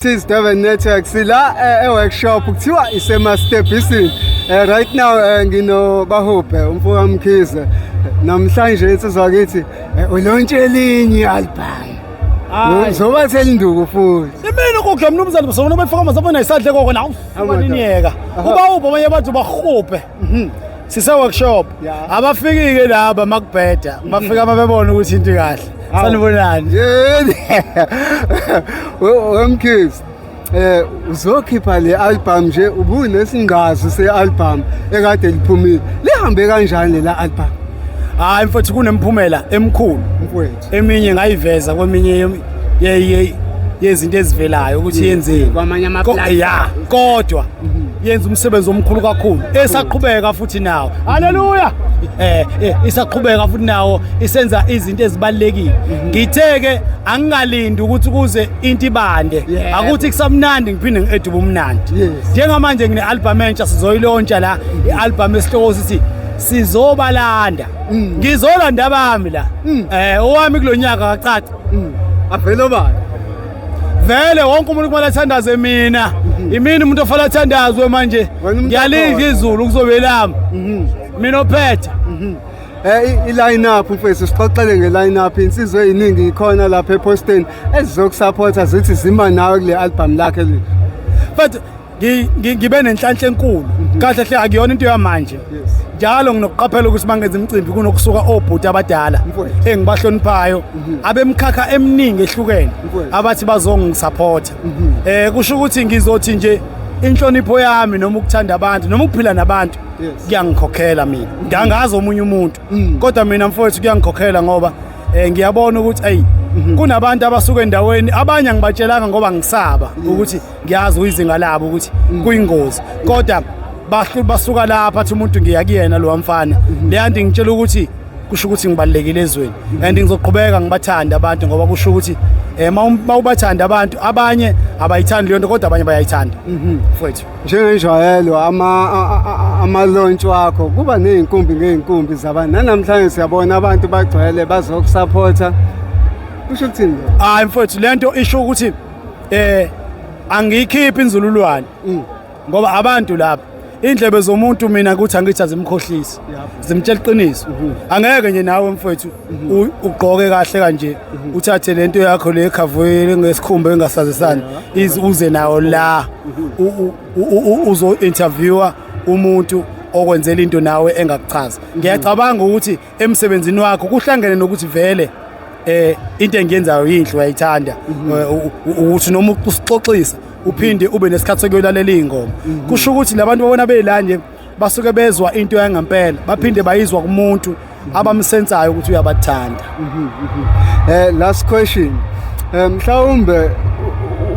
This Durban Network sila e-workshop kuthiwa isemastebhisini. Right now ngino Bahubhe umfo kaMkhize. Namhlanje insizwa kithi ulaunche elinye i-album. Uzoba selinduku futhi. Imini kukhe mnumzane bosona befaka mazabona isadle koko na ufaninieka. Uba ubho abanye bathi bahubhe. Sise workshop. Abafikike laba makubheda. Bafika babebona ukuthi into kahle. Sanibonani. Yini? Wemkhize. Uzokhipha le album nje ubunesingazi se-album ekade liphumile. Lihambe kanjani la album? Hayi mfowethu, kunemphumela emkhulu. Mfowethu. Eminye ngayiveza kweminye yezinto ezivelayo ukuthi yenzeni. Kwamanye ama-platform. Ya, kodwa yenza umsebenzi omkhulu kakhulu. Esaqhubeka futhi nawo. Haleluya. Isaqhubeka futhi nawo isenza izinto ezibalekile. Ngithe ke angingalindi ukuthi kuze into ibande. Akuthi kusamnandi ngiphinde ngi-add ubumnandi. Njengamanje ngine album entsha sizoyilauncha la, i-album esihloko sithi sizobalanda. Ngizolanda abami la. Owami kulonyaka kacaca. Avele obani? Vele wonke umuntu kumele athandaze mina. Imini umuntu ofanele athandazwe manje. Wena umuntu Ngiyalinda okhona. izulu kuzobelama. Mina ophethe. I-line up mfethu, sixoxele nge-line up. Insizwe eziningi ikhona lapha eposteni ezizokusupporta zithi zima nawe kule album lakhe le. But ngibe nenhlanhla enkulu. Kahle hle akuyona into yamanje. Njalo nginokuqaphela ukuthi mangenza imicimbi kunokusuka obhuti abadala engibahloniphayo abemkhakha eminingi ehlukene abathi bazongisupporta. Kusho ukuthi ngizothi nje inhlonipho yami noma ukuthanda abantu noma ukuphila nabantu kuyangikhokhela mina. Ngiyangazi omunye umuntu kodwa mina mfowethu kuyangikhokhela ngoba ngiyabona ukuthi ey kunabantu abasuka endaweni abanye angibatshelanga ngoba ngisaba ukuthi ngiyazi uyizinga labo ukuthi kuyingozi, kodwa basuka lapha athi umuntu ngiya kuyena lo mfana. Leyanto ngitshela ukuthi kusho ukuthi ngibalekile ezweni and ngizoqhubeka ngibathanda abantu ngoba kusho ukuthi mawubathanda abantu abanye abayithandi leyo nto kodwa abanye bayayithanda. Mfowethu. Njengenjwayelo ama launch wakho kuba nezinkumbi ngeenkumbi zabantu. Namhlanje siyabona abantu bagcwele bazokusupporta. Kusho ukuthini lokho? Hayi mfowethu, lento isho ukuthi angiyikhiphi inzululwane. Ngoba abantu lapha indlebe zomuntu mina ukuthi angithi azimkhohlisi. Zimtshela iqiniso. Angeke nje nawe mfowethu ugqoke kahle kanje uthathe lento yakho le khavuyile ngesikhumba engasazisani uze nawo la uzo interviewer umuntu okwenzela into nawe engakuchaza. Ngiyacabanga ukuthi emsebenzini wakho kuhlangene nokuthi vele into engiyenzayo yinhle uyayithanda, ukuthi noma usixoxisa uphinde ube nesikhathi sokuyolalela izingoma. Kusho ukuthi labantu babona bela nje basuke bezwa into yangempela baphinde bayizwa kumuntu abamsensayo ukuthi uyabathanda. Last question. Mhlawumbe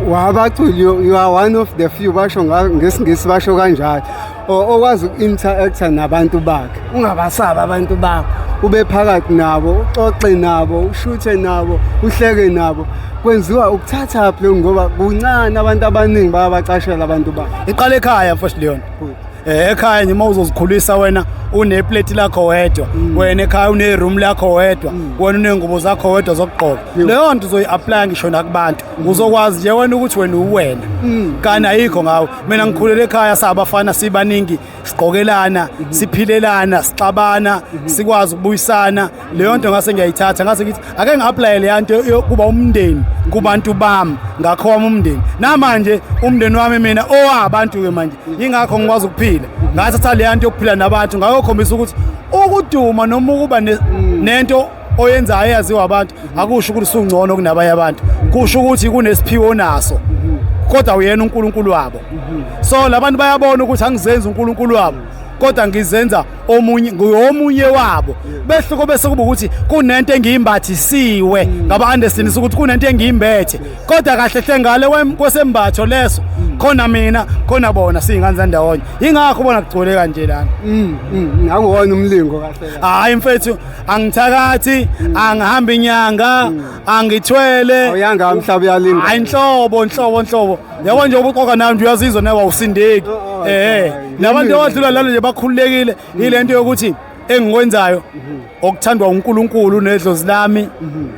wabaculi, you are one of the few basho ngesingisi basho kanjalo okwazi uku-interacta nabantu bakhe, ungabasabi abantu bakho, ube phakathi nabo, uxoxe nabo, ushuthe nabo, uhleke nabo. Kwenziwa ukuthatha phi lokhu ngoba kuncane abantu abaningi bayabacashela abantu bakho? Iqala ekhaya mfowethu Leon. Ekhaya nje uma uzozikhulisa wena uneplate lakho wedwa, wena ekhaya une room lakho wedwa, wena unengubo zakho wedwa zokugqoka. Leyo nto uzoyi-apply ngisho nakubantu. Uzokwazi nje wena ukuthi wena uwena. Kanti ayikho ngawe. Mina ngikhulele ekhaya sabafana sibaningi, sigqokelana, siphilelana, sixabana, sikwazi ukubuyisana. Leyo nto ngase ngiyayithatha ngase ngithi ake ngi-apply le nto yokuba umndeni kubantu bami, ngakho wami umndeni. Namanje umndeni wami mina owabantu ke manje, ingakho ngikwazi ukuphila. Ngathatha le nto yokuphila nabantu ngayokhombisa ukuthi ukuduma noma ukuba nento oyenzayo eyaziwa abantu akusho ukuthi usungcono kunabanye abantu, kusho ukuthi kunesiphiwo onaso kodwa uyena uNkulunkulu wabo. So labantu bayabona ukuthi angizenzi uNkulunkulu wabo kodwa ngizenza omunye, ngomunye wabo. Behluko bese kuba ukuthi kunento engiyimbathisiwe, ngaba understand ukuthi kunento engiyimbethe kodwa kahle hle ngale kwesembatho leso khona mina khona bona siyingane zandawonye. Ingakho ubona kugcwele kanje lana. Akuwona umlingo kahle kahle. Hayi mfethu, angithakathi, angihambi inyanga, angithwele. Awuyanga umhlaba uyalinga. Hayi nhlobo nhlobo nhlobo. Yabo nje ubuxoxa nawe nje uyazizwa nawe awusindeki. Nabantu abadlula lana nje bakhululekile ilento yokuthi engikwenzayo okuthandwa uNkulunkulu nedlozi lami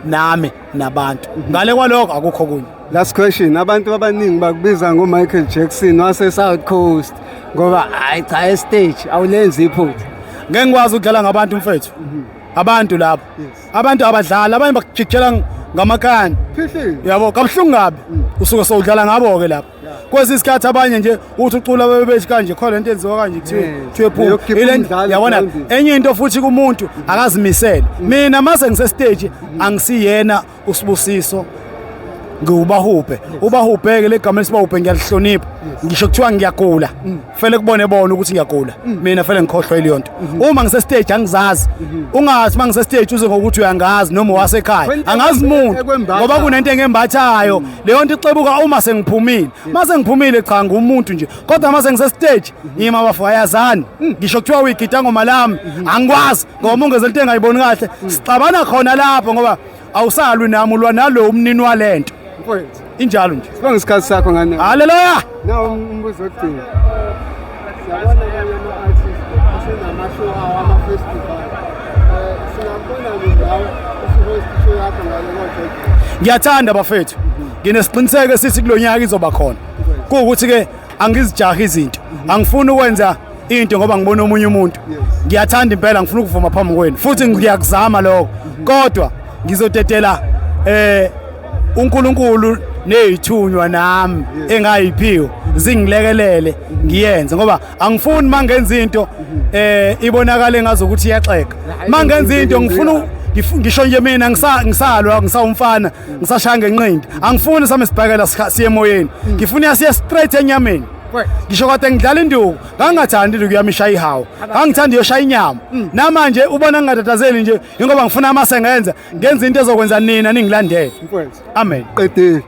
nami nabantu. Ngale kwalokho akukho kunye. Last question, abantu abaningi bakubiza ngo-Michael Jackson wase-South Coast ngoba hayi cha, e-stage awulenzi iphutha. Ngeke ngikwazi ukudlala ngabantu, mfethu. Abantu lapho, abantu abadlali, abanye bakujikijela ngamakani. Phihlile. Yabo, kabuhlungu kabi, usuke sowudlala ngabo-ke lapho. Kwesinye isikhathi abanye nje uthi ucula bebe bethi kanje khona lento enziwa kanje, kuthiwe kuthiwe phuma. Leyokukhipha umdlali Yabona, egrawundini. Enye into futhi kumuntu akazimisele. Mina mase ngise-stage angisiyena uSibusiso, ngiwubahubhe. Ubahubhe-ke le gama lesibahubhe ngiyalihlonipha. Ngisho kuthiwa ngiyagula, fele kubone bona ukuthi ngiyagula, mina fele ngikhohlwa ileyo nto. Uma ngise-stage angizazi. Ungathi uma ngise-stage uze ngokuthi uyangazi noma wasekhaya. Kwento Angazi muntu ekwembathayo. ngoba kunento engembathayo. Leyo nto ixebuka uma sengiphumile. Uma sengiphumile, cha, ngumuntu nje, kodwa uma sengise-stage yima bafo, ayazani. Ngisho kuthiwa uyigida ngoma lami, angikwazi ngoba uma ungeze into engayiboni kahle, sixabana khona lapho, ngoba awusalwi nami, ulwa nalo umnini walento. Mfowethu, Injalo nje. Sibonga isikhathi sakho, ngane. Haleluya. Nawu umbuzo wokugcina. Siyabona amanye ama-artist asenama-show awo, ama-festival. Singakubona nawe usu-host ishow yakho ngale koJojo? Ngiyathanda, bafethu. Nginesiqiniseko esithi kulo nyaka izoba khona. Kuwukuthi-ke angizijahi izinto, angifuni ukwenza into ngoba ngibona omunye umuntu. Ngiyathanda impela, ngifuna ukuvuma phambi kwenu futhi ngiyakuzama lokho, kodwa ngizodedela uNkulunkulu nezithunywa nami engayiphiwe zingilekelele ngiyenze, ngoba angifuni mangenza into ibonakale ngazokuthi iyaxega. Mangenza into ngifuna ngisho nje mina ngisalwa, ngisawumfana, ngisashaya ngenqindi, angifuni sami isibhakela siye emoyeni, ngifuna siye straight enyameni. Ngisho kade ngidlala induku, ngangingathandi induku yami ishaya ihawu, ngangithanda iyoshaya inyama. Namanje ubona ngingatatazeli nje ingoba ngifuna amase ngenza into ezokwenza nina ningilandele. Mfowethu. Amen. Qedile.